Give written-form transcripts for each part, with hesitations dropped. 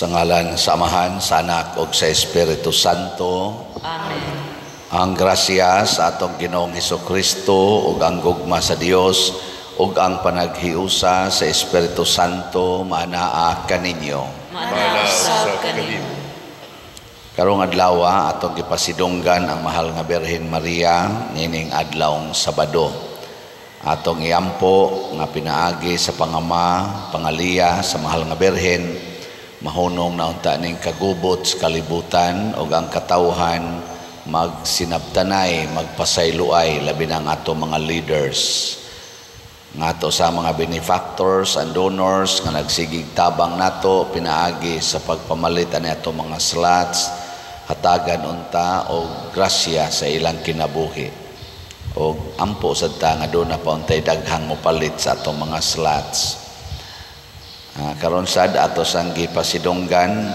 Sa ngalan sa Amahan, sa Anak ug sa Espiritu Santo. Amen. Ang grasya sa atong Ginoong Hesukristo ug ang gugma sa Dios ug ang panaghiusa sa Espiritu Santo maanaa kaninyo. Maanaa usab kanimo. Karong adlaw atong gipasidunggan ang mahal nga Birhen Maria nining adlawng Sabado. Atong iampo nga pinaagi sa pangama, pangaliya sa mahal nga Birhen, mahunong na unta ning kagubot sa kalibutan ug ang katawhan magsinabtanay, magpasayloay, labi na ang ato mga leaders. Ngato sa mga benefactors and donors nga nagsigig tabang nato pinaagi sa pagpamalit ani ato mga slots, hatagan unta og grasya sa ilang kinabuhi. Og ampo sad ta nga doon na pa untay daghang mopalit sa atong mga slots. Karon sad ato sang gipasidunggan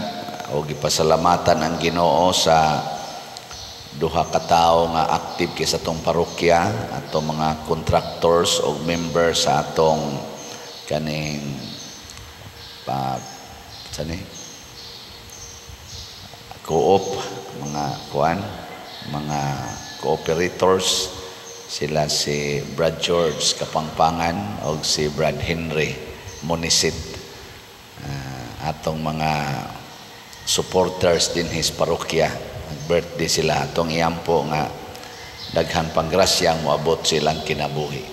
o gipasalamatan ang Ginoo sa duha ka tawo nga active kay sa atong parokya, atong mga contractors o members sa atong kaning sani co-op, mga kuan, mga cooperators, sila si Brad George Kapangpangan o si Brad Henry Monisit. Atong mga supporters din his parokya, nag-birthday sila, atong iampo nga daghan pang grasya ang moabot silang kinabuhi.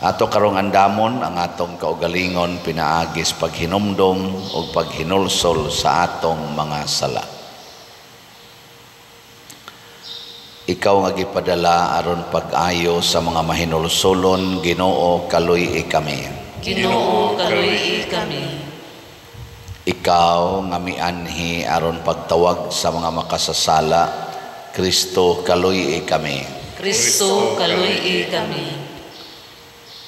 Ato karong andamon ang atong kaugalingon pinaagis paghinumdom o paghinulsol sa atong mga sala. Ikaw nga gipadala aron pag-ayo sa mga mahinulsolon, Ginoo, kaluy-i kami. Ginoo, kaluy-i kami. Ikaw nga mianhi aron pagtawag sa mga makasasala, Kristo, kaluy-i kami. Kristo, kaluy-i kami.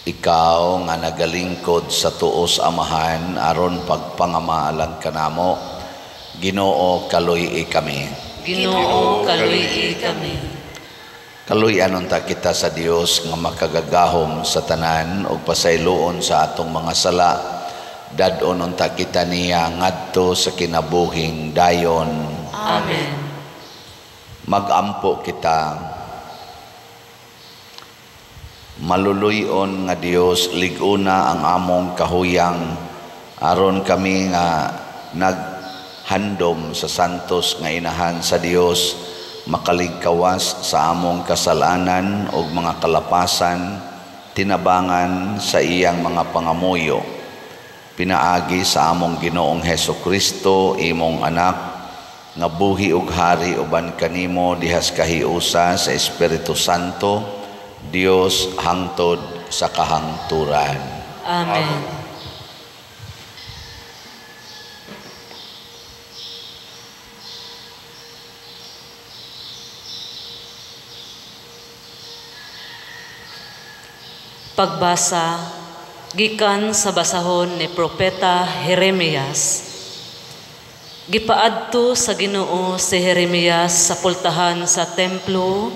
Ikaw nga nagalingkod sa tuos Amahan aron pagpangamaalan kanamo, Ginoo, kaluy-i kami. Ginoo, kaluy-i kami. Kaluy-an unta kita sa Dios nga makagagahom sa tanan ug pasayloon sa atong mga sala. Dad-on unta kita niya ngadto sa kinabuhing dayon. Amen. Magampo kita. Maluluy-on nga Dios, lig-una ang among kahuyang aron kami nga naghandom sa santos nga inahan sa Dios, makaligkawas sa among kasalanan ug mga kalapasan, tinabangan sa iyang mga pangamuyo. Pinaagi sa among Ginoong Hesukristo, imong anak, nga buhi ug hari uban kanimo dihas kahiusa sa Espiritu Santo, Dios hangtod sa kahangturan. Amen. Pagbasa gikan sa basahon ni Propeta Jeremias. Gipaadto sa Ginoo si Jeremias sa pultahan sa templo,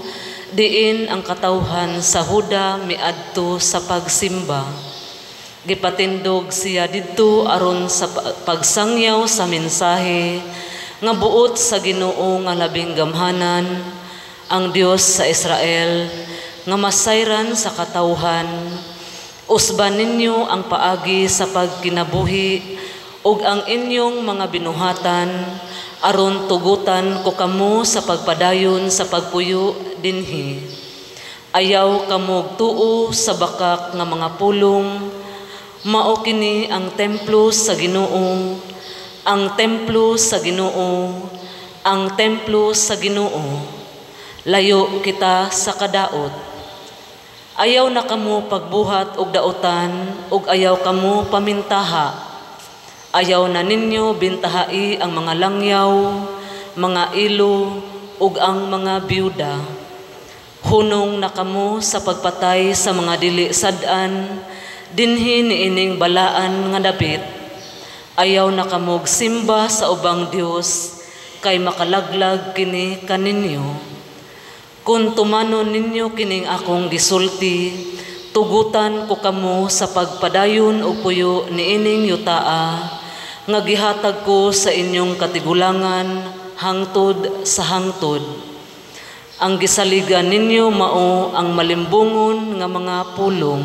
diin ang katawhan sa Huda miadto sa pagsimba. Gipatindog siya didto aron sa pagsangyaw sa mensahe nga buot sa Ginoo nga labing gamhanan, ang Dios sa Israel, nga masayran sa katawhan. Usban ninyo ang paagi sa pagkinabuhi ug ang inyong mga binuhatan aron tugutan ko kamo sa pagpadayon sa pagpuyo dinhi. Ayaw kamo tuo sa bakak nga mga pulong, mao kini ang templo sa Ginoo, ang templo sa Ginoo, ang templo sa Ginoo. Layo kita sa kadaot. Ayaw na kamo pagbuhat og daotan, ug ayaw kamo pamintaha. Ayaw na ninyo bintahai ang mga langyaw, mga ilo, ug ang mga biyuda. Hunong na kamo sa pagpatay sa mga dili sad-an, dinhi niining balaan nga dapit. Ayaw na kamog simba sa ubang Dios, kay makalaglag kini kaninyo. Kung tumanon ninyo kining akong gisulti, tugutan ko kamo sa pagpadayon og puyo niining yutaa, nga gihatag ko sa inyong katigulangan hangtod sa hangtod. Ang gisaligan ninyo mao ang malimbungon nga mga pulong.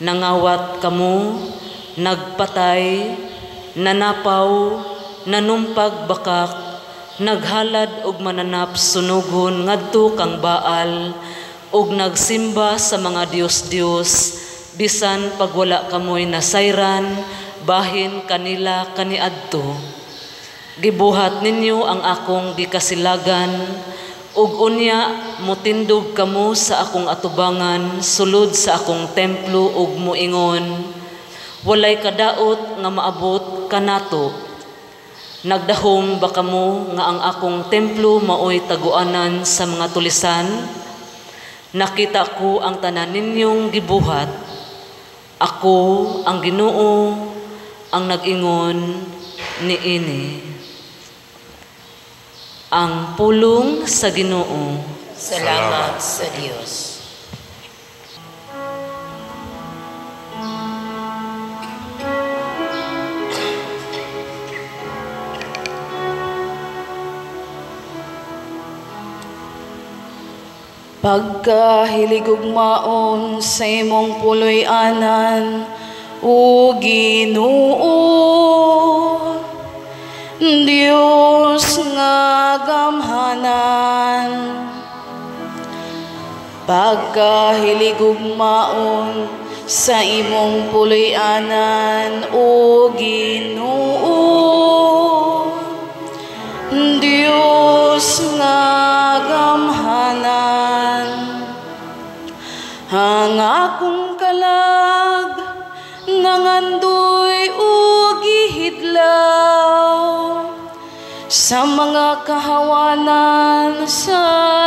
Nangawat kamo, nagpatay, nanapaw, nanumpag bakak, naghalad og mananap sunugon ngadto kang Baal, ug nagsimba sa mga Dios-Dios, bisan pag wala kamoy nasayran, bahin kanila kaniadto. Gibuhat ninyo ang akong gikasilagan, ug unya motindog kamo sa akong atubangan sulod sa akong templo ug moingon, walay kadaot nga maabot kanato. Nagdahom ba kamo nga ang akong templo maoy taguanan sa mga tulisan? Nakita ko ang tanan ninyong gibuhat. Ako ang Ginoo ang nag-ingon niini. Ang pulong sa Ginoo. Salamat sa Dios. Pagkahilig ug maon sa imong puloy-anan, o Ginoo, Dios nga gamhanan. Pagkahilig ug maon sa imong puloy-anan, o Ginoo, Dios nga gamhanan. Ang akong kalag nangandoy ug gihidlaw sa mga kahawanan sa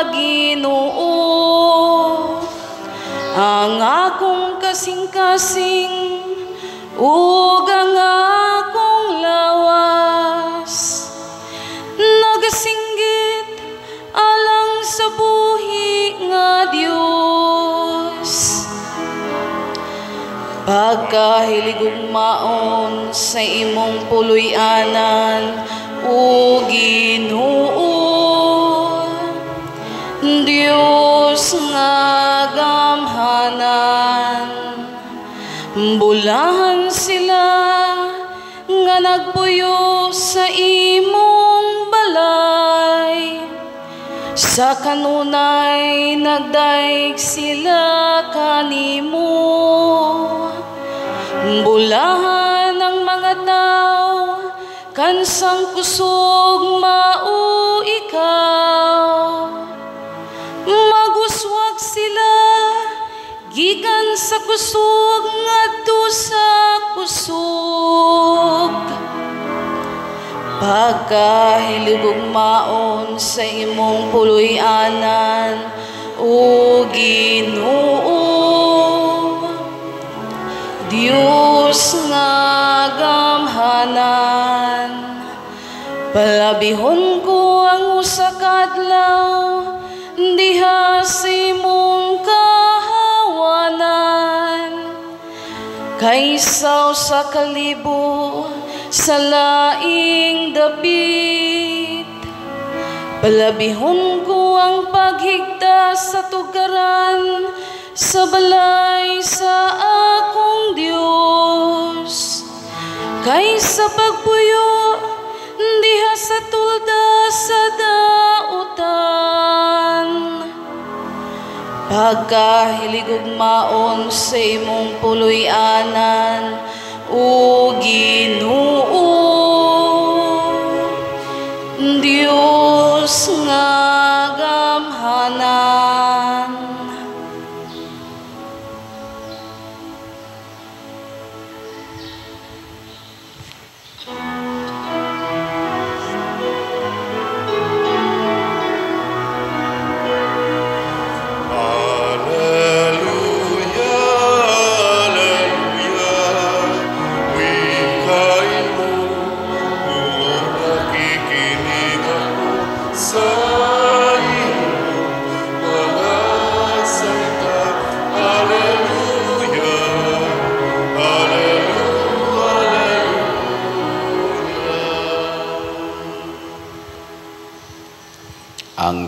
Ginoo. Ang akong kasing-kasing ug ang akong lawas nagasinggit alang sa buhi nga Dios. Pagkahilig ug maon sa imong puloy-anan, o Ginoo, Dios nga gamhanan. Bulahan sila nga nagpuyo sa imong balay, sa kanunay nagdaig sila kanimo. Bulahan ang mga tao kansang kusog mao ikaw. Maguswag sila gikan sa kusog ngadto sa kusog. Pagkahilig ug maon sa imong puloy-anan, o Ginoo, Dios nga gamhanan. Palabihon ko ang usa ka adlaw diha sa imong kahawanan, kaysa usa ka libo sa laing dapit. Palabihon ko ang paghigda sa tugaran sa balay sa akong Dios, kaysa pagpuyo diha sa tulda sa dautan. Pagkahilig ug maon sa imong puloy-anan, o Ginoo, Dios nga gamhanan. Nakikinig ako sa iyong mga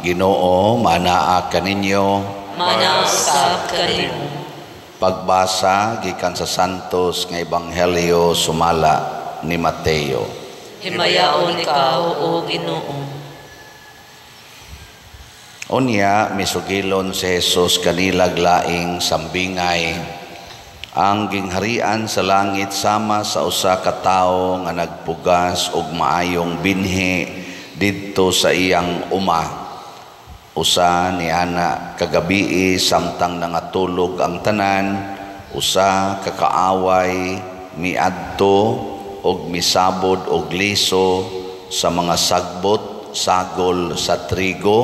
Ang Ginoo manaa kaninyo, Manaa usab kanimo. Pagbasa gikan sa Santos nga Ebanghelyo sumala ni Mateo. Himayaon ikaw, o Ginoo. Unya misugilon si Jesus kanilag laing sambingay. Ang gingharian sa langit sama sa usa ka tawo nga nagpugas og maayong binhi didto sa iyang uma. Usa ni ana kagabii samtang nangatulog ang tanan, usa ka kaaway miadto og misabod og liso sa mga sagbot sagol sa trigo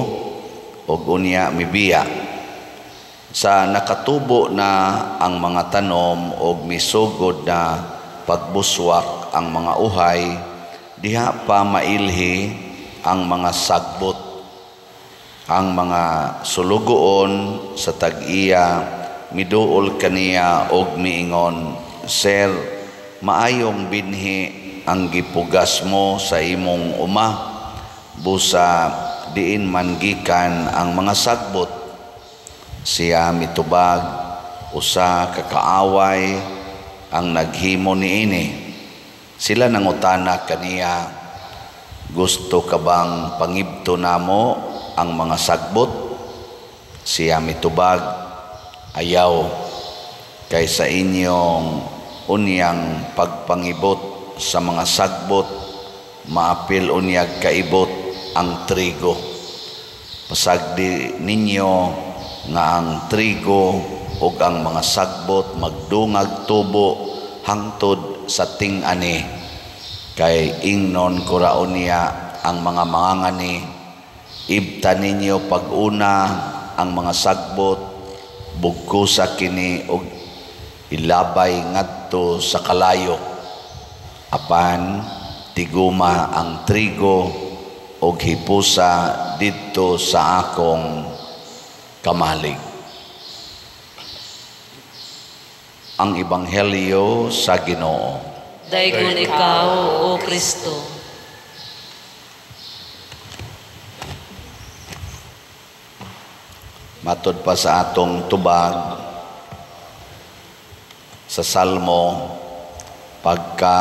og unya mibiya. Sa nakatubo na ang mga tanom og misugod na pagbuswak ang mga uhay, diha pa mailhi ang mga sagbot. Ang mga sulugoon sa tag-iya miduol kaniya og miingon, "Sir, maayong binhi ang gipugas mo sa imong uma, busa diin man gikan ang mga sagbot?" Siya mitubag, "Usa ka kaaway ang naghimo niini." Sila nangutana kaniya, "Gusto ka bang pangibto namo ang mga sagbot?" Siya mitubag, "Ayaw, kay sa inyong unyang pagpangibot sa mga sagbot, maapil unyag kaibot ang trigo. Pasagdi ninyo nga ang trigo ug ang mga sagbot magdungag tubo hangtod sa ting-ani, kay ingnon ko ra unya ang mga mangangani, ibta ninyo pag-una ang mga sagbot, bugkusa kini og ilabay ngadto sa kalayo. Apan tiguma ang trigo og hipusa didto sa akong kamalig." Ang Ebanghelyo sa Ginoo. Daygon ikaw, o Kristo. Matod pa sa atong tubag sa Salmo, pagka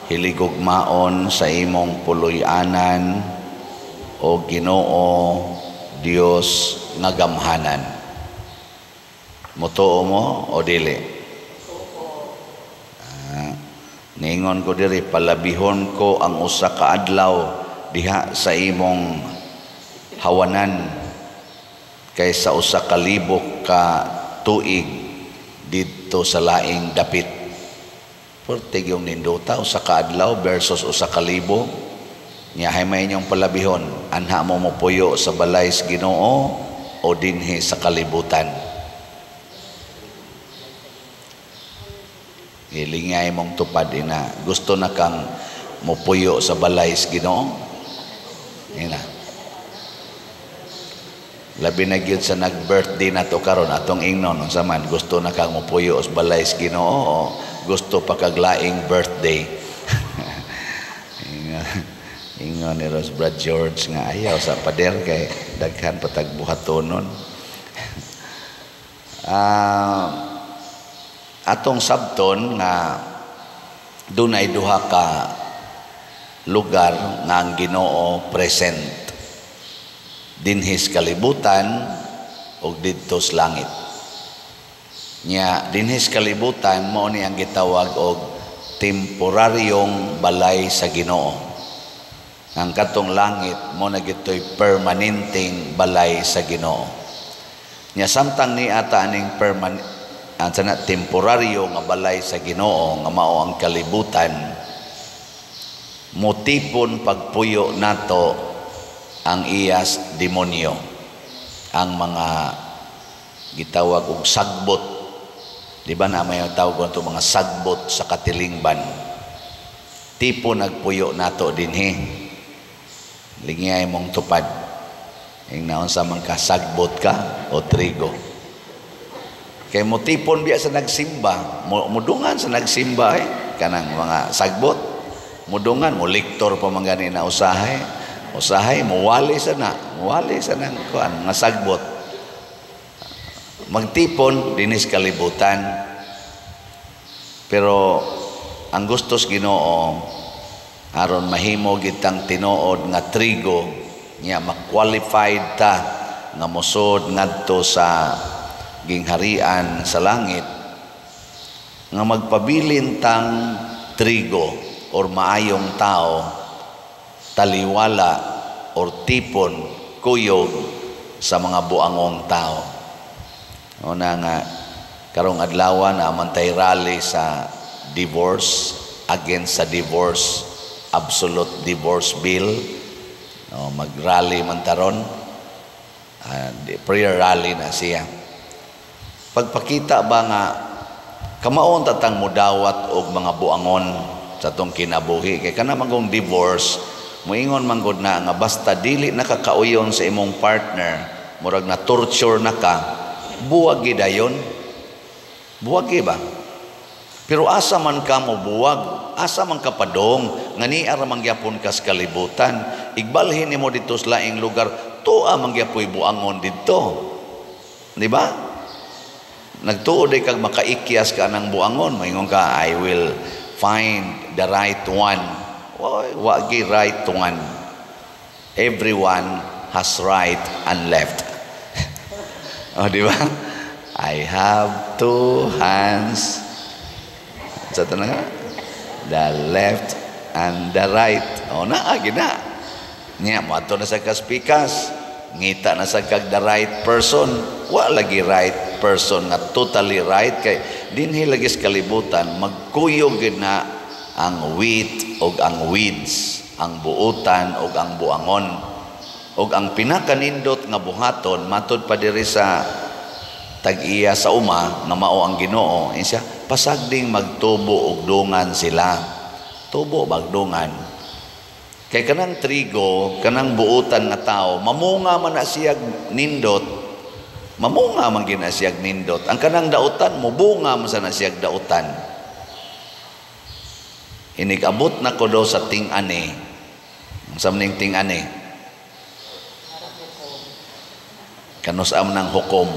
hiligugmaon sa imong puloy-anan, o Ginoo Dios nga gamhanan. Mutuo mo o dili? Ningon ko diri, palabihon ko ang usa ka adlaw diha sa imong hawanan kaysa usa ka libok ka tuig didto sa laing dapit. Pertig yung nindota, usa ka adlaw versus usa ka libo. Nya hay may inyong palabihon, anha mo mopuyo sa balay sa Ginoo o dinhi sa kalibutan. Hilingay mong tupad ina, gusto na kang mopuyo sa balay sa Ginoo. Ina. Labi na gyud sa nag-birthday na to karon atong ingnon unsa man, gusto na kang mopuyo sa balay sa Ginoo o gusto pa kag laing birthday. Ingon ni Rose Brad George nga ayaw sa pader kay daghan patag buhatonon. Atong sabton nga dunay duha ka lugar nga ang Ginoo present, dinhi sa kalibutan ug didto sa langit. Nya dinhi sa kalibutan mao ni ang gitawag og temporaryong balay sa Ginoo. Ang katong langit mo na gito'y permanenteng balay sa Ginoo. Nya samtang ni ata aning temporaryo nga balay sa Ginoo nga mao ang kalibutan, motipon pagpuyo nato ang iyas demonyo, ang mga gitawag og sagbot. Di ba na may tawag ko mga sagbot sa katilingban? Tipo nagpuyo nato dinhi. Lingay mong tupad. Ing naon sa man ka, sagbot ka o trigo. Kay motipon biya sa nagsimba, mudungan sa nagsimba kanang mga sagbot. Mudungan mo lektor pa man gani na usahay. Usahay muwali sa na, muwali sa nang kuan nga sagbot. Magtipon dinis kalibutan. Pero ang gustos Ginoo aron mahimo gitang tinuod nga trigo nya ma-qualified ta nga mosod ngadto sa gingharian sa langit, nga magpabilin tang trigo or maayong tao, taliwala or tipon, kuyog sa mga buangong tao. Una nga karong adlaw na mantay rally sa divorce, against sa divorce, absolute divorce bill. No, mag-rally man taron. Prayer rally na siya. Pagpakita ba nga kamaon tatang mudawat og mga buangon sa atong kinabuhi, kay kana man divorce, moingon man gud na nga basta dili nakakauyon sa imong partner, murag na torture na ka, buwag gidayon, buwag ba? Pero asa man ka mo buwag, asa man ka padong nga niara man gyapon kas kalibutan, igbalhin nimo didto sa laing lugar, tuwa man gyapoy buangon didto, di ba? Nagtuo day kag makaikyas ka ng buangon, moingon ka, "I will find the right one." Oy, wa gi right one. Everyone has right and left. Oh, di ba? I have two hands. Sa to na nga? The left and the right. Oh, naa gina. Nya mo ato na sa kaspikas. Ngita na sa kag the right person. Wa lagi right person nga totally right, kay dinhi lagi sa kalibutan magkuyog gid na ang wheat og ang weeds, ang buutan og ang buangon. Og ang pinakanindot nga buhaton matud pa diri sa tag-iya sa uma nga mao ang Ginoo, siya pasagding magtubo og dungan sila. Tubo bagdungan. Kay kanang trigo, kanang buutan nga tao, mamunga man na siyag nindot. Mamunga man gina siyag nindot. Ang kanang dautan, mubunga man sa na siyag dautan. Inig-abot na ko do sa ting-ani. Sa maning ting-ani? Kanus-am ng hukom.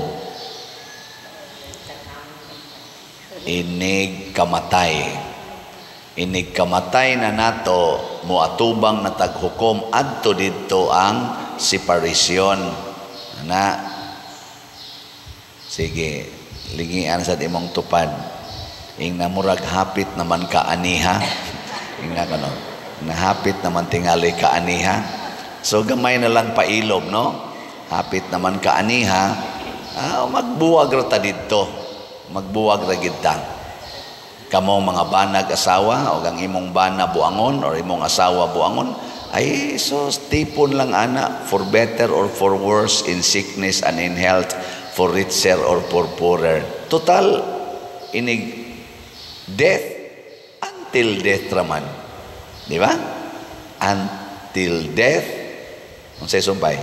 Inig kamatay. Inig kamatay na nato, muatubang na taghukom adto didto ang separation. Na sige, lingian sa imong tupad. Ing namurag hapit naman ka aniha. Ing na kano, nahapit naman tingali ka aniha. So gamay na lang pailob, no? Hapit naman ka aniha, magbuwag ra ta didto. Magbuwag ra gid ta. Kamong mga banag asawa o ang imong bana buangon or imong asawa buangon, ay so tipon lang ana, for better or for worse, in sickness and in health, for richer or for poorer. Total inig death until death raman. Di ba? Until death, unsay sumpay?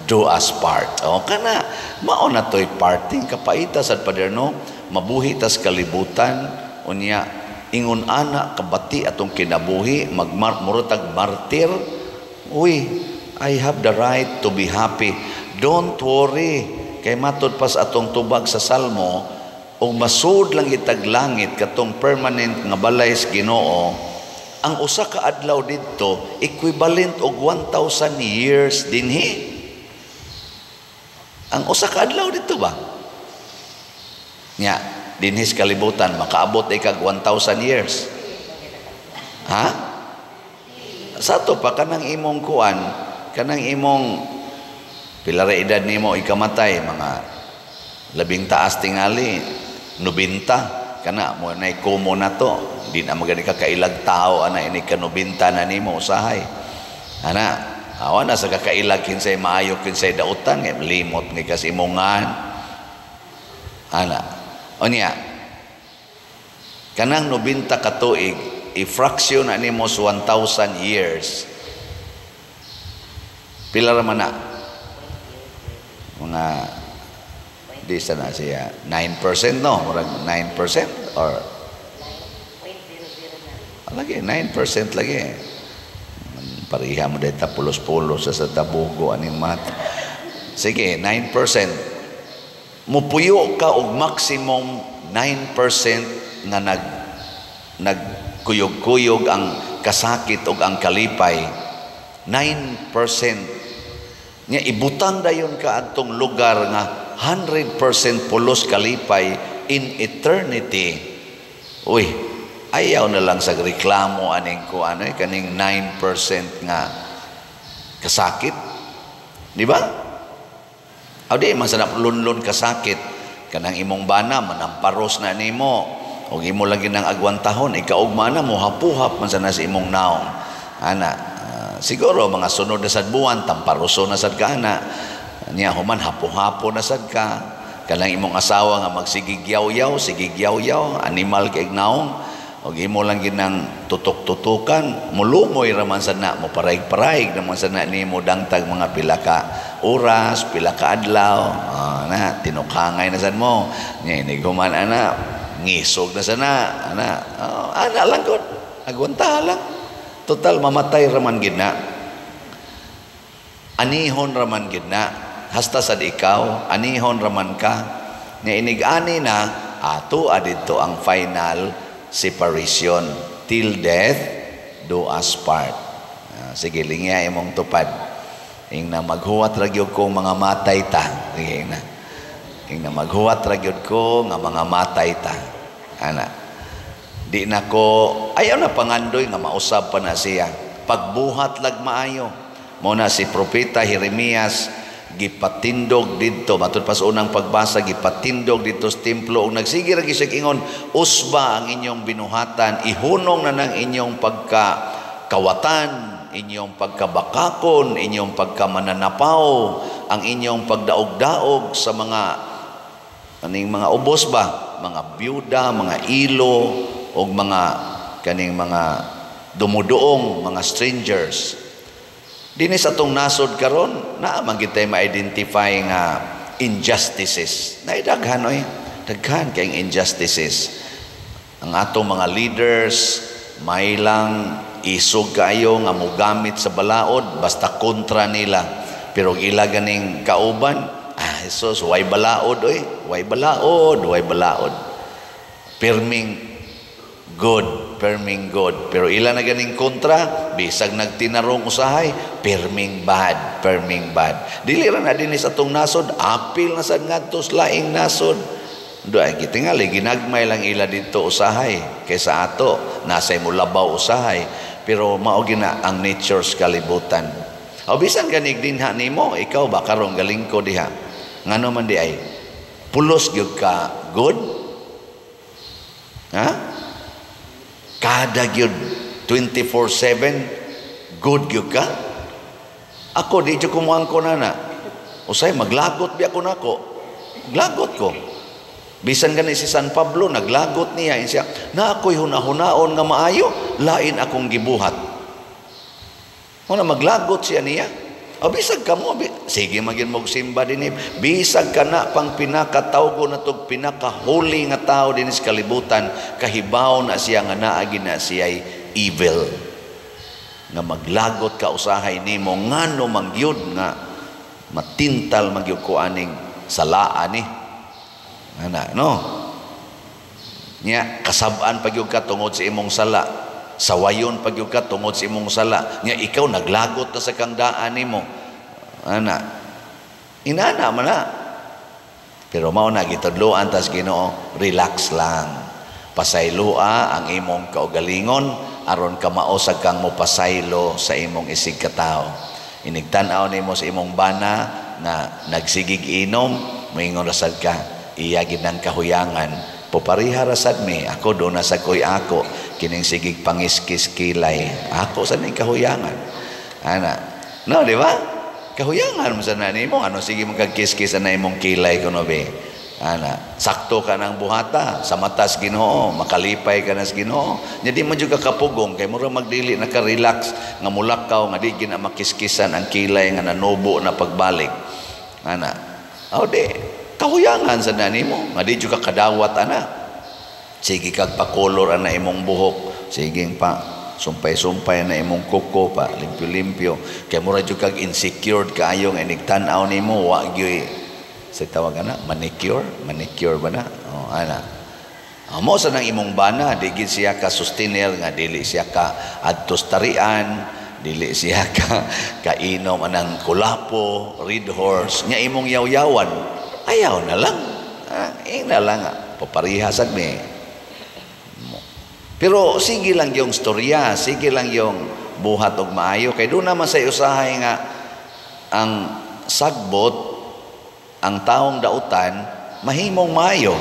Do us part. O kana mao na to'y parting kapaita sad paderno, mabuhi tas kalibutan. Unya ingon ana kabati atong kinabuhi, magmurotag martir. Uy, I have the right to be happy. Don't worry, kay matud pas atong tubag sa Salmo, og masud lang itag langit katong permanent nga balay sa Ginoo, ang usa ka adlaw didto equivalent og 1,000 years dinhi. Ang usa ka adlaw didto ba? Nya dinhi sa kalibutan makaabot ay kag 1,000 years. Ha? Sa ato pa kanang imong kuan, kanang imong pila ra edad nimo ikamatay, mga labing taas tingali 90 kana mo nay kumo na to, di na magani ka kailag tao ana ini ka 90 na nimo usahay. Ana, awa na sa kakailag kinsay maayo kinsay dautan, kay limot ni kas imongan. Ana, unya kanang 90 ka tuig, i-fraction na nimo sa 1,000 years. Pila ra man na? Mga di sa na siya 9%, no? Murag 9% or lagi 9% lagi. Pareha mo dahil pulos-pulos sa tabugo aning mat. Sige, 9%. Mupuyo ka og maximum 9% nga nagkuyog-kuyog ang kasakit og ang kalipay. 9%. Nya ibutang dayon ka adtong lugar nga 100% pulos kalipay in eternity. Uy, ayaw na lang sa reklamo aning ko ano kaning 9% nga kasakit. Di ba? Aw di man sa lunlun kasakit kanang imong bana manamparos na nimo og imo lang ginang agwantahon, ikaugma na mo hapuhap man sana sa imong naong ana. Siguro mga sunod na sad buwan tamparoso na sad ka ana, niya human hapo-hapo na sad ka. Kanang imong asawa nga magsigig yaw-yaw, sigig yaw-yaw, animal kay naong, og imo lang ginang tutok-tutukan, mulumoy ra man sad na mo, paraig-paraig naman sad na nimo dangtag mga pila ka oras, pila ka adlaw, na tinukangay na sad mo. Nya inig human ana, ngisog na sana ana, ana lang gud, agwanta lang. Total mamatay ra man gid na. Anihon ra man gid na. Hasta sad ikaw, anihon ra man ka. Nya inig ani na ato adito ang final separation, till death do us part. Sige, lingya imong tupad. Ing na maghuwat ra gyud ko mga matay ta. Sige na. Ing na maghuwat ra gyud ko nga mga matay ta. Ana. Di na ko ayaw na pangandoy nga mausab pa na siya. Pagbuhat lag maayo. Mo na si Propeta Jeremias gipatindog didto, matud pa sa unang pagbasa, gipatindog didto sa templo ug nagsige ra gyud siya ingon, usba ang inyong binuhatan, ihunong na nang inyong pagkakawatan, inyong pagkabakakon, inyong pagkamananapaw, ang inyong pagdaog-daog sa mga kaning mga ubos ba, mga byuda, mga ilo ug mga kaning mga dumuduong, mga strangers. Dinhi sa atong nasod karon, naa man gid tay ma-identify nga injustices. Naidaghan oy, daghan kay injustices. Ang atong mga leaders may lang isog kaayo nga mogamit sa balaod basta kontra nila. Pero ila ganing kauban, Jesus, way balaod oy, way balaod, way balaod. Pirming good, perming good. Pero ila na ganing kontra, bisag nagtinarong usahay, perming bad, perming bad. Dili ra na dinhi sa atong nasod, apil na sad ngadto sa laing nasod. Doay gitingali ginagmay lang ila didto usahay kaysa ato, nasay mo labaw usahay, pero mao gina ang nature sa kalibutan. O bisan ganig dinha nimo, ikaw ba karong galing ko diha. Ngano man di ay pulos gyud ka good? Ha? Kada gyud 24/7 good gyud ka? Ako di jud kumuangko na na. Usay maglagot biya ko nako. Maglagot ko. Bisan gani si San Pablo naglagot niya siya, na ako'y hunahunaon nga maayo, lain akong gibuhat. Muna maglagot siya niya. O bisag ka mo, sige magin mo simba dinhi. Bisag ka na pang pinakatawgo na tog pinakahuli nga tao dinhi sa kalibutan, kahibaw na siya nga naagi na siya'y evil. Nga maglagot ka usahay nimo ngano mangyud nga matintal magyud ko aning salaan ni. Ana, no? Nya kasab-an pagyud ka tungod sa imong sala. Sawayon pagyud ka tungod sa imong sala. Nya ikaw naglagot na sa kangdaan nimo. Ana. Inana man na. Pero mao na gitudloan tas Ginoo, relax lang. Pasayloa ang imong kaugalingon aron ka mausag kang mopasaylo sa imong isig katawo. Inigtan-aw nimo sa imong bana nga nagsigig inom, moingon ra sad ka, iya gid ang kahuyangan. Pupariha ra sad mi, ako do na sa koy ako kining sigig pangiskis kilay, ako sa ning kahuyangan. Ana, no, di ba? Kahuyangan mo sa nani mo, ano sige magkakiskis na imong kilay kuno be. Ana, sakto ka ng buhata sa matas Ginoo, makalipay ka na sa Ginoo. Nya di man jud ka kapugong kay mura magdili na ka relax nga mulakaw nga di gid na makiskisan ang kilay nga nanubo na pagbalik. Ana, aw di kahuyangan sa nani mo, nga di jud ka kadawat ana. Sige kag pakolor ana imong buhok, sige pa Sumpay-sumpay na imong kuko pa, limpyo-limpyo. Kay mura jud kag insecure kaayo nga inig tan-aw nimo wa gyud sa tawag ana, manicure, manicure ba na? Oh, ana. Mo sa nang imong bana, di gid siya ka sustainer nga dili siya ka adtos tarian, dili siya ka kainom anang kulapo, red horse, nya imong yaw-yawan. Ayaw na lang. Ah, na lang, papariha sad mi. Pero sige lang yung storya, sige lang yung buhat og maayo kay doon naman sa usahay nga ang sagbot, ang taong dautan mahimong maayo.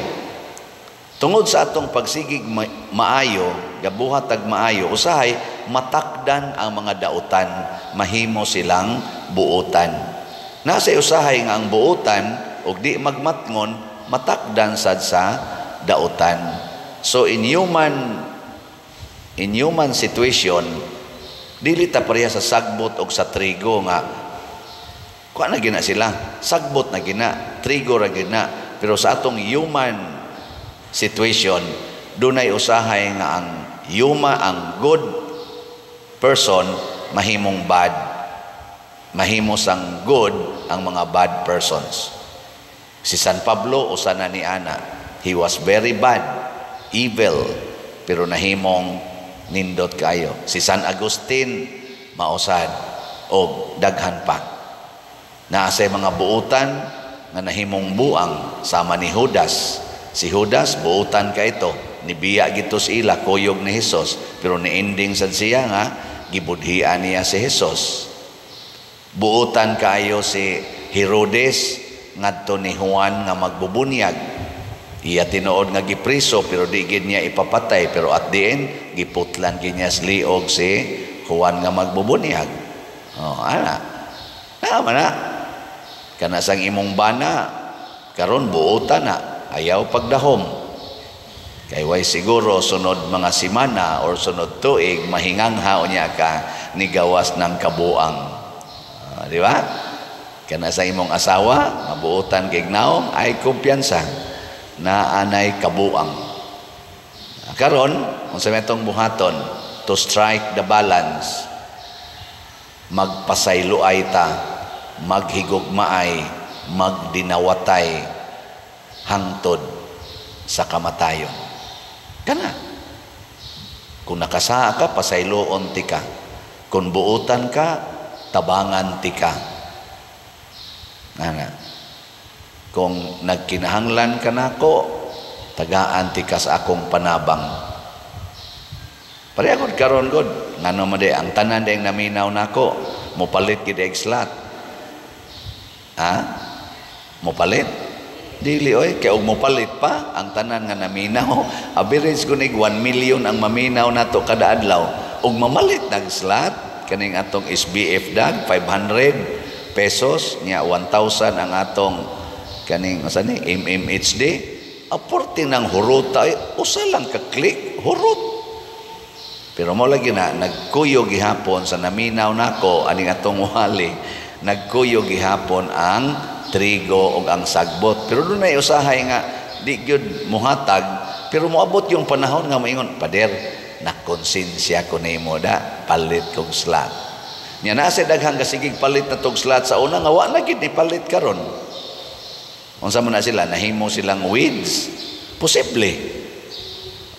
Tungod sa atong pagsigig maayo, gabuhat ag maayo, usahay matakdan ang mga dautan, mahimo silang buotan. Nasa usahay nga ang buotan og di magmatngon, matakdan sad sa dautan. So in human situation, dili ta pareha sa sagbot og sa trigo nga kuha na gina sila, sagbot na gina, trigo ra gina. Pero sa atong human situation, dunay usahay nga ang yuma, ang good person mahimong bad, mahimo sang good ang mga bad persons. Si San Pablo usa na ni ana, he was very bad, evil, pero nahimong nindot kayo. Si San Agustin mausad, og daghan pa. Naa say mga buutan nga nahimong buang sama ni Judas. Si Judas buutan ka ito, nibiya gito sa ila kuyog ni Hesus, pero niending sad siya nga gibudhian niya si Hesus. Buutan kaayo si Herodes ngadto ni Juan nga magbubunyag. Iya tinuod nga gipriso pero di gid niya ipapatay, pero at the end giputlan gid niya sa liog si Juan nga magbubunyag. Oh, ana. Tama na. Kana sang imong bana karon buutan na, ayaw pagdahom. Kay way siguro sunod mga simana or sunod tuig mahingangha niya ka ni gawas ng kabuang. Di ba? Kana sa imong asawa mabuutan kay naong ay kumpiyansa na anay kabuang. Karon unsa may atong buhaton to strike the balance? Magpasayloay ta, maghigugmaay, magdinawatay hangtod sa kamatayon. Kana. Kung nakasaa ka, pasayloon ti ka. Kung buutan ka, tabangan ti ka. Ana. Kung nagkinahanglan ka nako, tagaan ti ka sa akong panabang. Pareha gud karon gud, ngano man di ang tanan ding naminaw nako, mopalit gid og slot. Ha? Mopalit? Dili oy, kay og mopalit pa ang tanan nga naminaw, average kunig 1 million ang maminaw nato kada adlaw. Og mamalit nag slot kaning atong SBF dag 500 pesos nya 1,000 ang atong kaning asa ni MMHD, aporte ng huruta ay usa lang ka click hurot. Pero mo lagi na nagkuyo gihapon sa naminaw nako aning atong wali, nagkuyo gihapon ang trigo og ang sagbot. Pero dunay usahay nga di gyud muhatag, pero moabot yung panahon nga moingon, "Pader, nakonsensya ko nimo da, palit kog slot." Nya naa say daghang kasigig palit na tog slot sa una nga wa na gid ni palit karon. Unsa man na sila, nahimo silang weeds? Posible.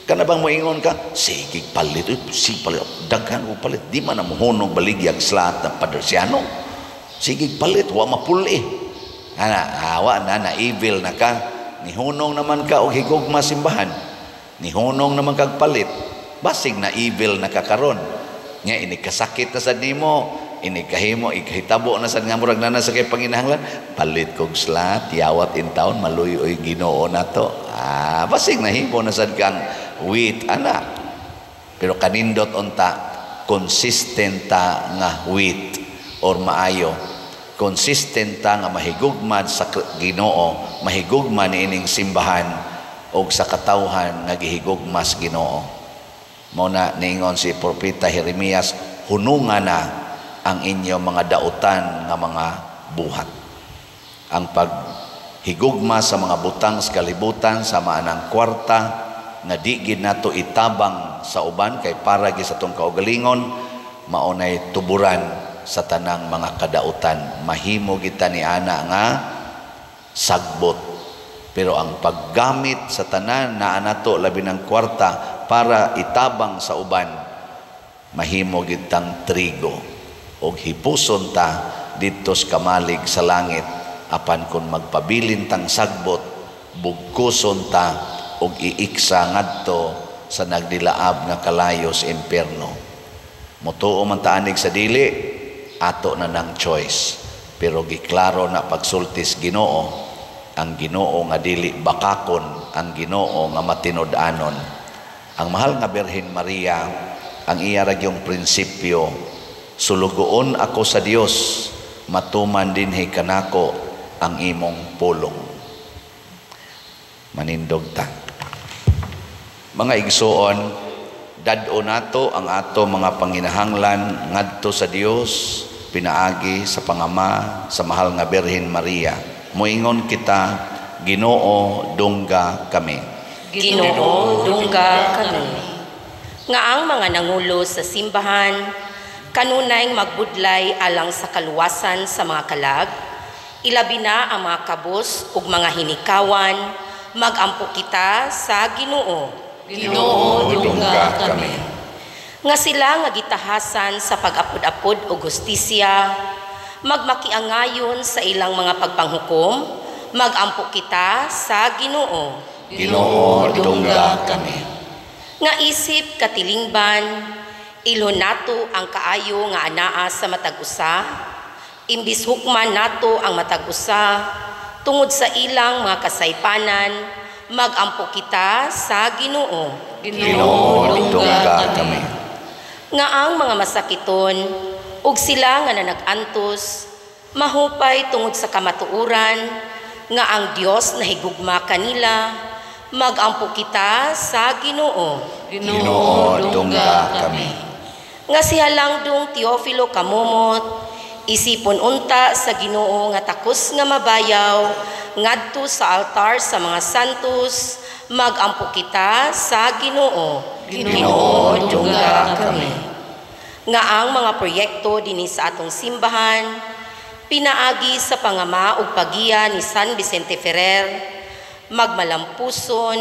Kana bang moingon ka, sige palit, uy, sige palit, daghan ko palit, di man na mohunog baligyag slot na Padersiano. Sige palit, wa mapuli. Ana, awa na, na evil na ka. Nihunong naman ka og higugma simbahan. Nihunong naman kag palit. Basig na evil na ka karon. Nga inikasakit na sad nimo, inikahimo, ikahitabo na sad nga murag na sa kay panginahanglan, palit kog slot, yawat in town, maluy oy Ginoo nato. Ah, basig nahimo na sad kang wheat ana. Pero kanindot unta consistent ta nga wheat or maayo. Consistent ta nga mahigugma sa Ginoo, mahigugma niining simbahan og sa katawhan nga gihigugma sa Ginoo. Mao na niingon si Propeta Jeremias, hununga na ang inyong mga dautan nga mga buhat. Ang paghigugma sa mga butang sa kalibutan, sama anang kwarta, nga di gid nato itabang sa uban kay para gi sa atong kaugalingon, maunay tuburan sa tanang mga kadautan. Mahimo kita ni ana nga sagbot. Pero ang paggamit sa tanan naa nato labi ng kwarta para itabang sa uban, mahimo gitang trigo og hipuson ta didto sa kamalig sa langit. Apan kun magpabilin tang sagbot, bugkuson ta og iiksa ngadto sa nagdilaab nga kalayo sa impierno. Motuo man taanig sa dili, ato na nang choice. Pero giklaro na pagsultis Ginoo, ang Ginoo nga dili bakakon, ang Ginoo nga matinud-anon. Ang mahal nga Birhen Maria, ang iya ra gyung prinsipyo, sulugoon ako sa Dios, matuman dinhi kanako ang imong pulong. Manindog ta. Mga igsuon, dad-o nato ang ato mga panginahanglan ngadto sa Dios pinaagi sa pangama sa mahal nga Birhen Maria. Moingon kita, Ginoo, dungga kami. Ginoo, dungga kami. Nga ang mga nangulo sa simbahan kanunay magbudlay alang sa kaluwasan sa mga kalag, ilabi na ang mga kabus ug mga hinikawan, magampo kita sa Ginoo. Ginoo, dungga kami. Nga sila nga gitahasan sa pag-apod-apod og hustisya, magmakiangayon sa ilang mga pagpanghukom, magampo kita sa Ginoo. Ginoo, dungga kami. Nga isip katilingban, ilhon nato ang kaayo nga anaa sa matag usa, imbis hukman nato ang matag usa tungod sa ilang mga kasaypanan, magampo kita sa Ginoo. Ginoo, dungga kami. Nga ang mga masakiton ug sila nga nanag-antos mahupay tungod sa kamatuoran nga ang Dios nahigugma kanila, magampo kita sa Ginoo. Ginoo, dungga kami. Nga si Halangdong Teofilo Camomot, isipon unta sa Ginoo nga takos nga mabayaw ngadto sa altar sa mga santos, magampo kita sa Ginoo. Ginoo, dungga kami. Nga ang mga proyekto dinhi sa atong simbahan pinaagi sa pangama ug pagiya ni San Vicente Ferrer, magmalampuson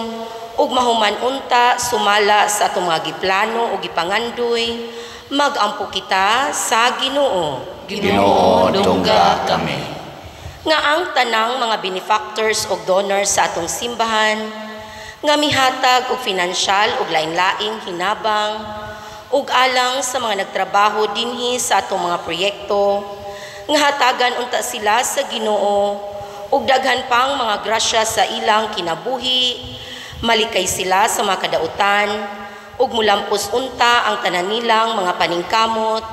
ug mahuman unta sumala sa atong mga giplano ug gipangandoy, magampo kita sa Ginoo. Ginoo, dungga kami. Nga ang tanang mga benefactors ug donors sa atong simbahan nga mihatag og finansyal ug lain-laing hinabang ug alang sa mga nagtrabaho dinhi sa atong mga proyekto, nga hatagan unta sila sa Ginoo ug daghan pang mga grasya sa ilang kinabuhi, malikay sila sa mga kadautan ug mulampos unta ang tanan nilang mga paningkamot,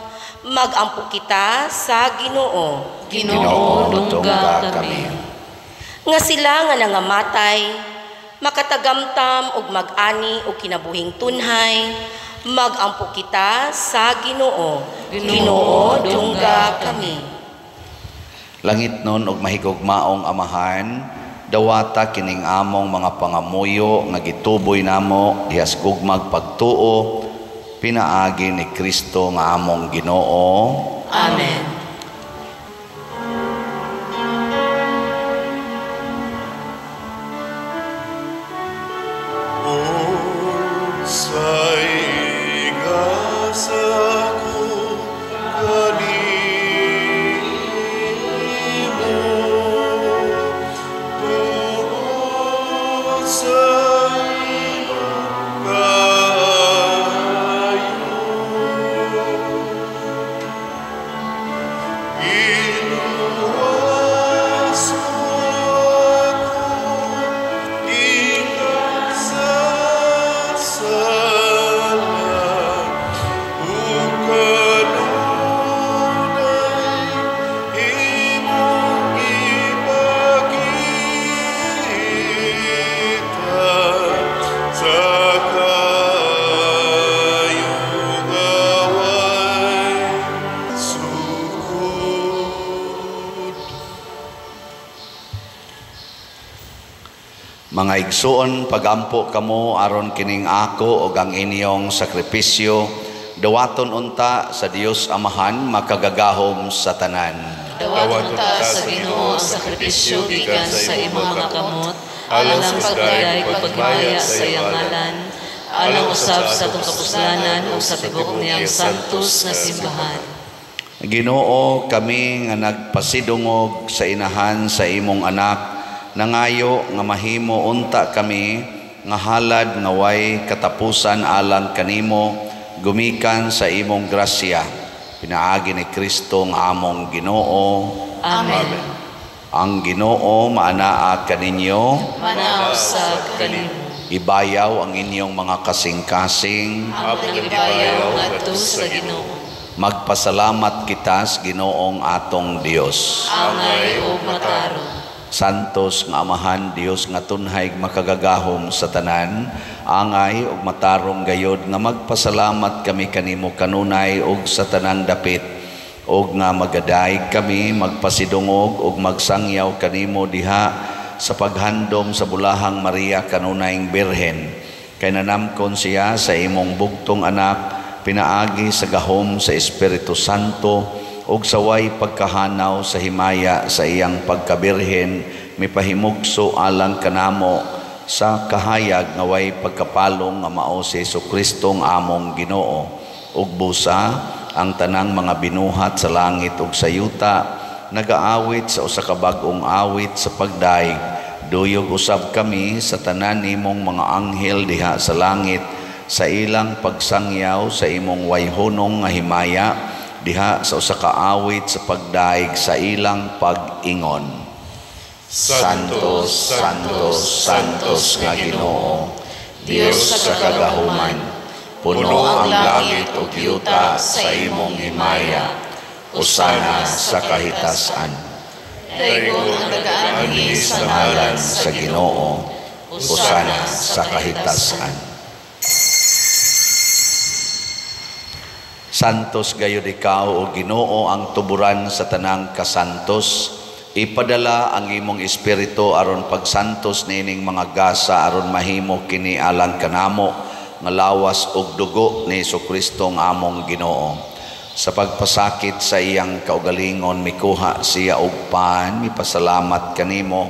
magampo kita sa Ginoo. Ginoo, dungga kami. Nga sila nga nangamatay, makatagamtam ug mag-ani og kinabuhing tunhay, magampo kita sa Ginoo. Ginoo, dungga kami. Langit nun og mahigugmaong Amahan, dawata kining among mga pangamuyo nga gituboy namo dihas gugmag pagtuo, pinaagi ni Kristo nga among Ginoo. Amen. Mga igsuon, pagampo kamo aron kining ako ug ang inyong sakripisyo dawaton unta sa Dios Amahan makagagahom sa tanan. Dawaton unta sa Ginoo ang sakripisyo gikan sa imong mga kamot, alang sa pagdayeg ug paghimaya sa iyang ngalan, alang usab sa atong kapuslanan ug sa tibuok niyang santos nga simbahan. Ginoo, kami nga nagpasidungog sa inahan sa imong anak, nangayo nga mahimo unta kami nga halad nga way katapusan alang kanimo, gumikan sa imong grasya, pinaagi ni Kristo nga among Ginoo. Amen. Ang Ginoo maanaa kaninyo, Maanaa usab kanimo. Ibayaw ang inyong mga kasing-kasing. Among ibayaw ngadto sa Ginoo. Magpasalamat kita sa Ginoong atong Dios. Angay ug matarong. Santos nga Amahan, Dios nga tunhay makagagahom sa tanan, angay ug matarong gayod nga magpasalamat kami kanimo kanunay ug sa tanang dapit, ug nga magadayeg kami magpasidungog ug magsangyaw kanimo diha sa paghandom sa bulahang Maria kanunayng Birhen. Kay nanamkon siya sa imong bugtong anak, pinaagi sa gahom sa Espiritu Santo, ug saway pagkahanaw sa himaya sa iyang pagkabirhen, mipahimugso alang kanamo sa kahayag nga way pagkapalong nga mao si Hesukristo nga among Ginoo. Ug busa ang tanang mga binuhat sa langit ug sa yuta nagaawit sa usa ka bag-ong awit sa pagdaig. Duyog usab kami sa tanan nimong mga anghel diha sa langit sa ilang pagsangyaw sa imong wayhunong nga himaya diha sa usa ka awit sa pagdaig sa ilang pag-ingon. Santos, Santos, Santos nga Ginoo, Dios sa kagahuman, puno ang langit ug yuta sa imong himaya. Usana sa kahitasan. Daygon ang nagaanhi sa ngalan sa Ginoo, usana sa kahitasan. Santos gayud ikaw o Ginoo ang tuburan sa tanang kasantos. Ipadala ang imong espiritu aron pagsantos niining mga gasa aron mahimo kini alang kanamo nga lawas ug dugo ni Hesukristo nga among Ginoo. Sa pagpasakit sa iyang kaugalingon mikuha siya og pan, mipasalamat kanimo,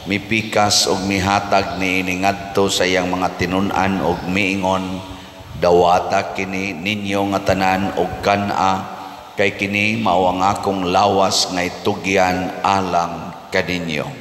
mipikas ug mihatag niini ngadto sa iyang mga tinun-an ug miingon, dawata kini ninyo nga tanan og kan-a, kay kini mao ang akong lawas nga itugyan alang kaninyo.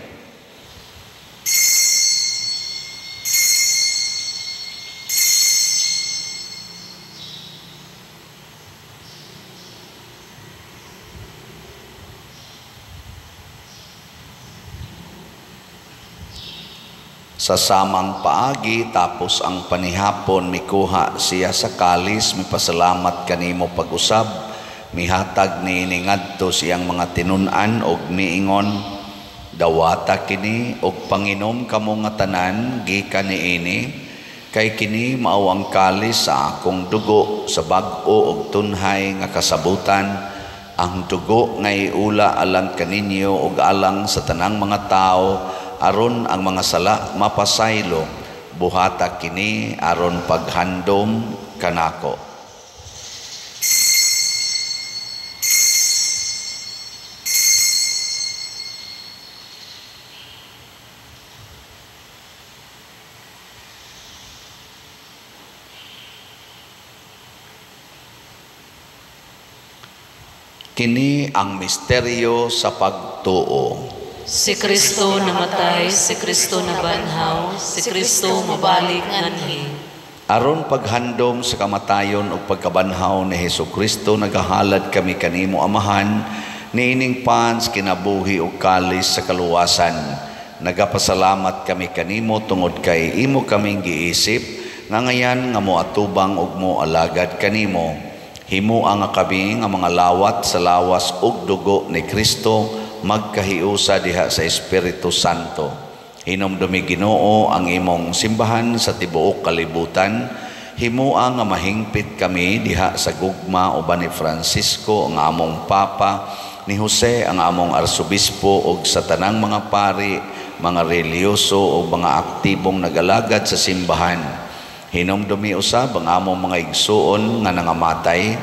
Sa samang paagi, tapos ang panihapon, mikuha siya sa kalis, mipasalamat kanimo pag-usab, mihatag niini ngadto siyang mga tinun-an og miingon, dawata kini og panginom kamo nga tanan gikan niini, kay kini mao ang kalis sa akong dugo sa bag-o og tunhay nga kasabutan, ang dugo nga iula alang kaninyo og alang sa tanang mga tawo, aron ang mga sala mapasaylo, buhata kini aron paghandom kanako. Kini ang misteryo sa pagtuo. Si Kristo namatay, si Kristo nabanhaw, si Kristo mobalik nganhi. Aron paghandom sa kamatayon ug pagkabanhaw ni Hesukristo, nagahalad kami kanimo Amahan, niining pans kinabuhi ug kalis sa kaluwasan. Nagapasalamat kami kanimo tungod kay imo kaming giisip, nga ngayan nga moatubang ug moalagad kanimo. Himoa nga kami nga mga lawat sa lawas ug dugo ni Kristo, magkahiusa diha sa Espiritu Santo. Hinumdumi Ginoo ang imong simbahan sa tibuok kalibutan. Himoa nga mahingpit kami diha sa gugma uban ni Francisco ang among Papa, ni Jose ang among Arsobispo ug sa tanang mga pari, mga relihiyoso o mga aktibong nagalagad sa simbahan. Hinumdumi usab ang among mga igsuon nga nangamatay.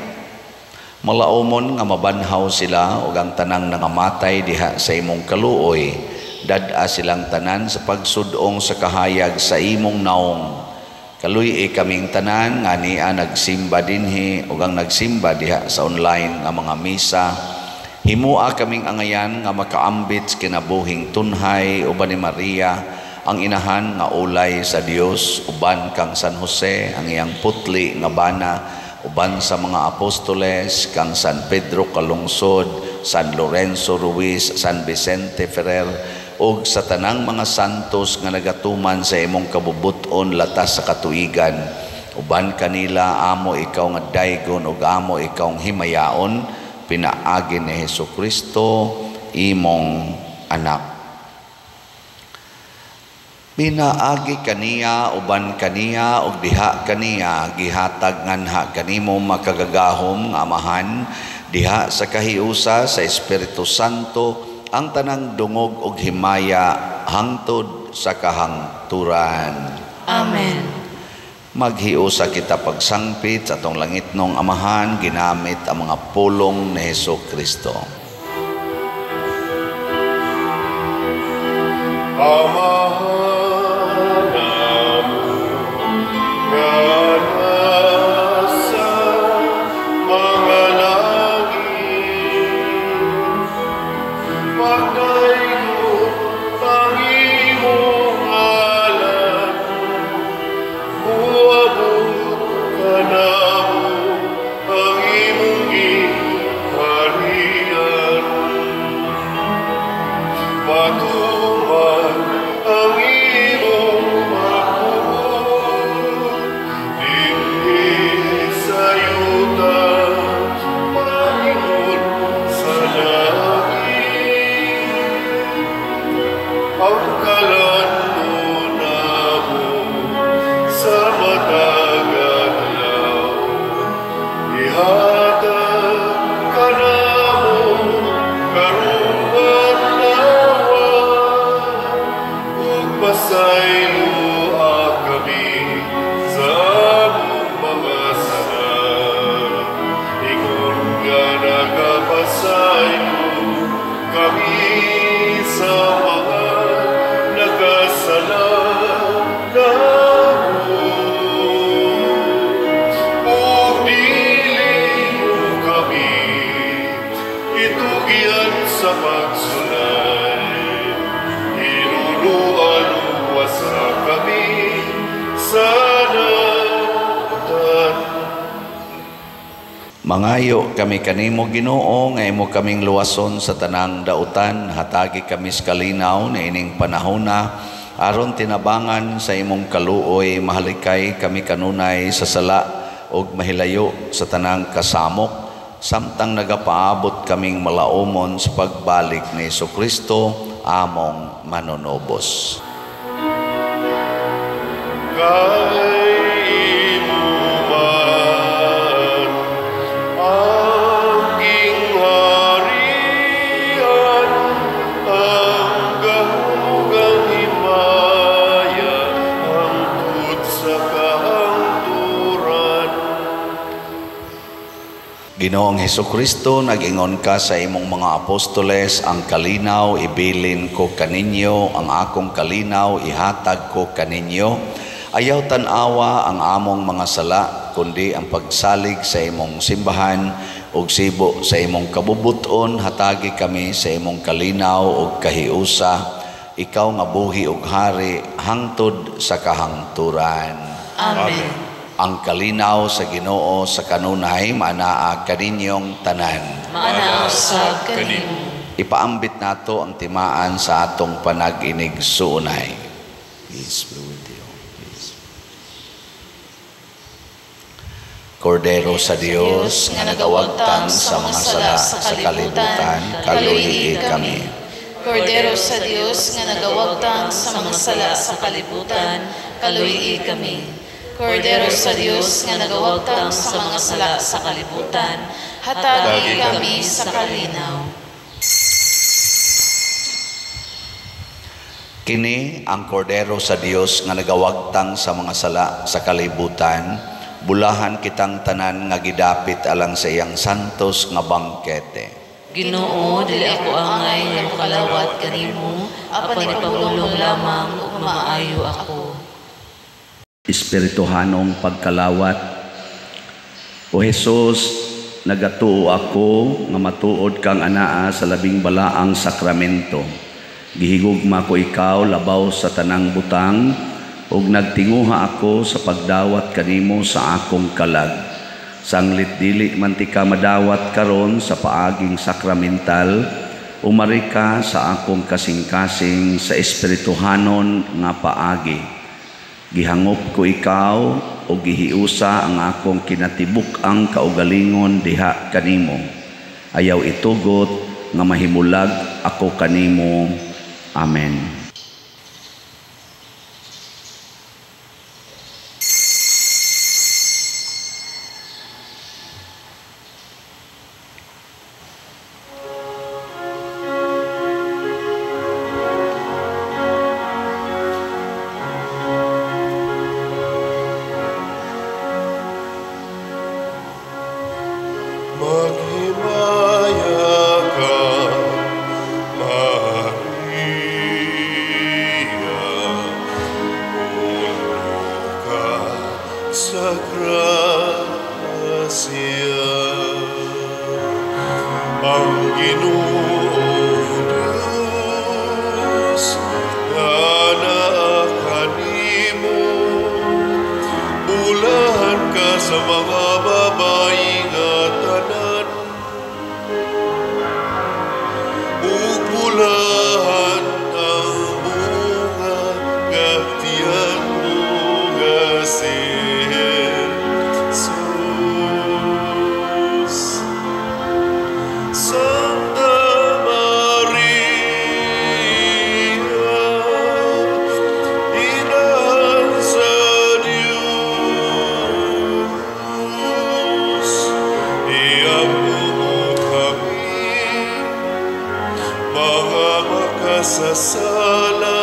Malaumon nga mabanhaw sila ug ang tanang nangamatay diha sa imong kaluoy. Dad-a silang tanan sa pagsudong sa kahayag sa imong naong. Kaluy-i kaming tanan nga ania nagsimba dinhi ug ang nagsimba diha sa online nga mga misa. Himua kaming angayan nga makaambit sa kinabuhing tunhay uban ni Maria ang inahan nga ulay sa Dios, uban kang San Jose ang iyang putli nga bana, uban sa mga apostoles kang San Pedro Calungsod, San Lorenzo Ruiz, San Vicente Ferrer ug sa tanang mga santos nga nagatuman sa imong kabubut-on latas sa katuigan. Uban kanila amo ikaw nga daygon ug amo ikaw himayaon, pinaagi ni Hesukristo imong anak. Pinaagi kaniya, uban kaniya ug diha kaniya gihatag nganha kanimo makagagahom nga Amahan diha sa kahiusa sa Espiritu Santo ang tanang dungog ug himaya hangtod sa kahangturan. Amen. Maghiusa kita pagsangpit sa atong langitnong Amahan ginamit ang mga pulong ni Hesukristo. Amahan namo nga nasa mga langit, pagdaygo ang imong ngalan, muabot kanamo ang imong gingharian. Matuman ang imong pagbuot dinhi sa yuta paingon sa langit. Ang kalan-on namo sa matag adlaw ihatag kanamo karong adlaw, ug pasayloa kami sa among mga sala, ingon nga nagapasaylo kami sa mga nagkasala namo. Ug dili mo kami itugyan sa pagsulay, hinuluan wasa kami sa dautan. Mangayo kami kanimo Ginoo nga imo kaming luwason sa tanang dautan, hatagi kami sa kalinaw niining panahona aron tinabangan sa imong kaluoy mahalikay kami kanunay sa sala ug mahilayo sa tanang kasamok, samtang nagapaabot kaming malaumon sa pagbalik ni Hesukristo among manunubos. Kay imo man ang gingharian, ang gahom ug ang himaya, hangtod sa kahangturan. Ginoong Hesukristo, nag-ingon ka sa imong mga apostoles, ang kalinaw ibilin ko kaninyo, ang akong kalinaw ihatag ko kaninyo. Ayaw tan-awa ang among mga sala, kundi ang pagsalig sa imong simbahan ug sibo sa imong kabubuton, hatagi kami sa imong kalinaw ug kahiusa. Ikaw nga buhi ug hari hangtod sa kahangturan. Amen. Ang kalinaw sa Ginoo sa kanunay maanaa kaninyong tanan. Maanaa usab kanimo. Ipaambit nato ang timaan sa atong panag-inig suunay. Peace be with you. Peace. Kordero sa Dios nga nagawagtang sa mga sala sa kalibutan, kaluhi kami. Kordero sa Dios nga nagawagtang sa mga sala sa kalibutan, kaluhi kami. Kordero sa Dios nga nagawagtang sa mga sala sa kalibutan, hatagi kami sa kalinaw. Kini ang kordero sa Dios nga nagawagtang sa mga sala sa kalibutan. Bulahan kitang tanan nga gidapit alang sa iyang santos nga bangkete. Ginoo, dili ako angay nga mokalawat kanimo, apan ipabulong lamang ug mamaayo ako. Espirituhanong pagkalawat. O Jesus, nagatuo ako nga matuod kang anaa sa labing balaang sakramento. Gihigugma ko ikaw labaw sa tanang butang, ug nagtinguha ako sa pagdawat kanimo sa akong kalag. Sanglit dili man tika madawat karon sa paaging sakramental, umari ka sa akong kasing-kasing sa espirituhanon nga paagi. Gihangop ko ikaw o gihiusa ang akong kinatibuk-ang kaugalingon diha kanimo. Ayaw itugot nga mahimulag ako kanimo. Amen. Maghimaya ka, Maria, puno ka sa grasya. Ang Ginoong Diyos anaa kanimo, bulahan ka sa mga babayi nga tanan, ug bulahan ang bunga nga tiyan mo nga si Jesus. Santa Maria, Inahan sa Diyos, iampo mo kami, mga makasasala,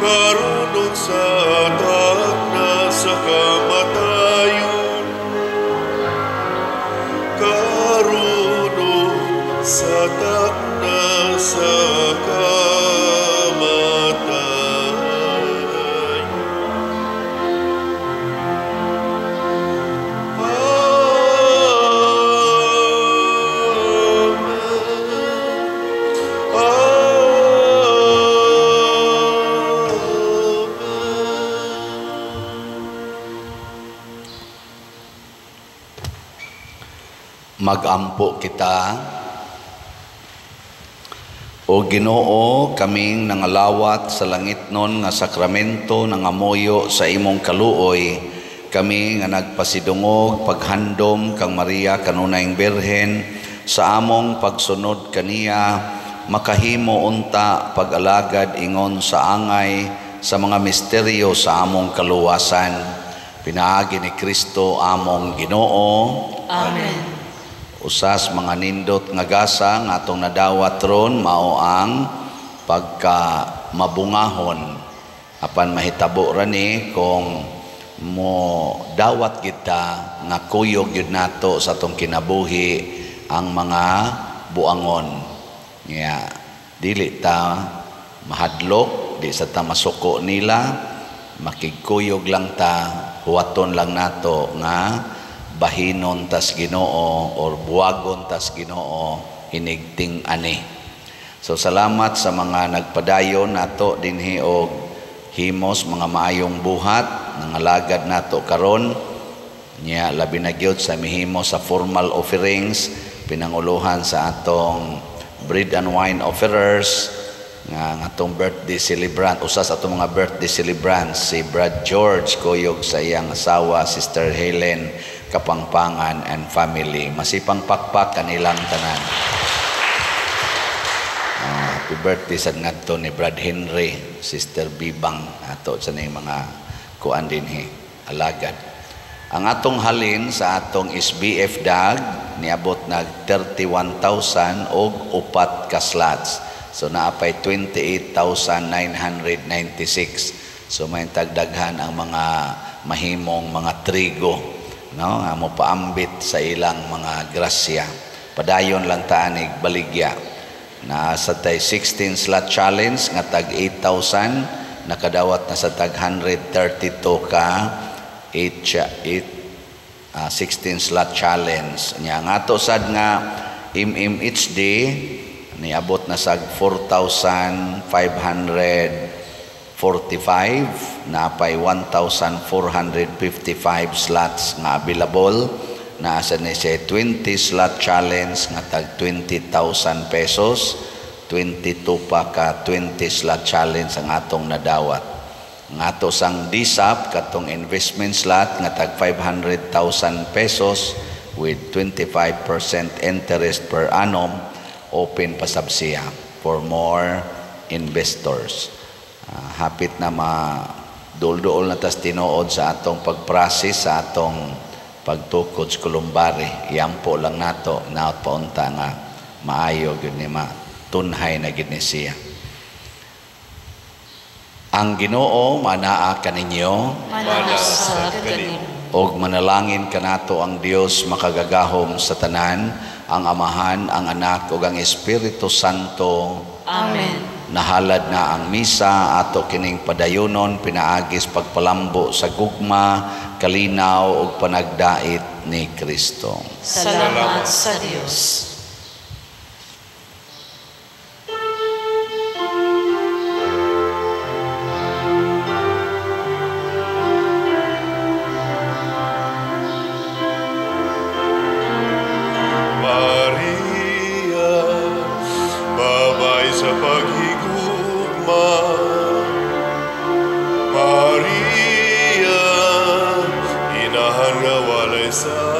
karon ug sa takna sa kamatayon. Karon ug sa takna sa kamatayon. Amen. Amen. Magampo kita. O Ginoo, kaming nangalawat sa langitnon nga sakramento nangamoyo sa imong kaluoy, kami nga nagpasidungog paghandom kang Maria kanunayng Birhen sa among pagsunod kaniya, makahimo unta pag-alagad ingon sa angay sa mga misteryo sa among kaluwasan. Pinaagi ni Kristo among Ginoo. Amen. Usas mga nindot nga gasa nga atong nadawat ron mao ang pagka mabungahon. Apan mahitabo ra ni kung mo dawat kita nga kuyog gyud nato sa atong kinabuhi ang mga buangon. Nga dili ta mahadlok, di sa ta masuko nila, makigkuyog lang ta, huwaton lang nato nga bahinon tas Ginoo or buwagon tas Ginoo hinigting ani. So salamat sa mga nagpadayon nato dinhi og himos mga maayong buhat nangalagad nato karon. Nya labi na gyud sa mihimo sa formal offerings, pinanguluhan sa atong bread and wine offerers nga ang atong birthday celebrant, usa sa atong mga birthday celebrants si Brad George Kuyog sa iyang asawa Sister Helen Kapangpangan and family. Masipang pakpak kanilang tanan. Happy birthday sa ngadto ni Brad Henry, Sister Bibang ato sa ning mga kuan dinhi alagad. Ang atong halin sa atong SBF dag niabot nag 31,000 og 4 ka slots. So naapay 28,996. So may tagdaghan ang mga mahimong mga trigo, no, nga mo paambit sa ilang mga grasya. Padayon lang taanig baligya. Na sa tay 16 slot challenge nga tag 8,000, nakadawat na sa tag 132 ka 8 16 slot challenge. Nya nga ato sad nga MMHD niabot na sa 4,545, napay 1,455 slots nga available. Naa sa ni siya 20 slot challenge nga tag 20,000 pesos, 22 pa ka 20 slot challenge ang atong nadawat. Ang ato sang DSAP katong investment slot nga tag 500,000 pesos with 25% interest per annum, open pa sab siya for more investors. Hapit na ma-duol-duol na tas tinuod sa atong pag-process sa atong pagtukod sa kolumbari. Iampo lang nato naot paunta nga maayo gyud ni matunhay na gyud ni siya. Ang Ginoo manaa kaninyo, Manaa sa kanimo. Og manalangin kanato ang Dios makagagahom sa tanan, ang Amahan, ang Anak ug ang Espiritu Santo. Amen. Nahalad na ang misa, ato kining padayonon pinaagis pagpalambo sa gugma, kalinaw ug panagdait ni Kristo. Salamat sa Dios. Maria, babay sa paghigugma. Maria, inahan nga walay sala.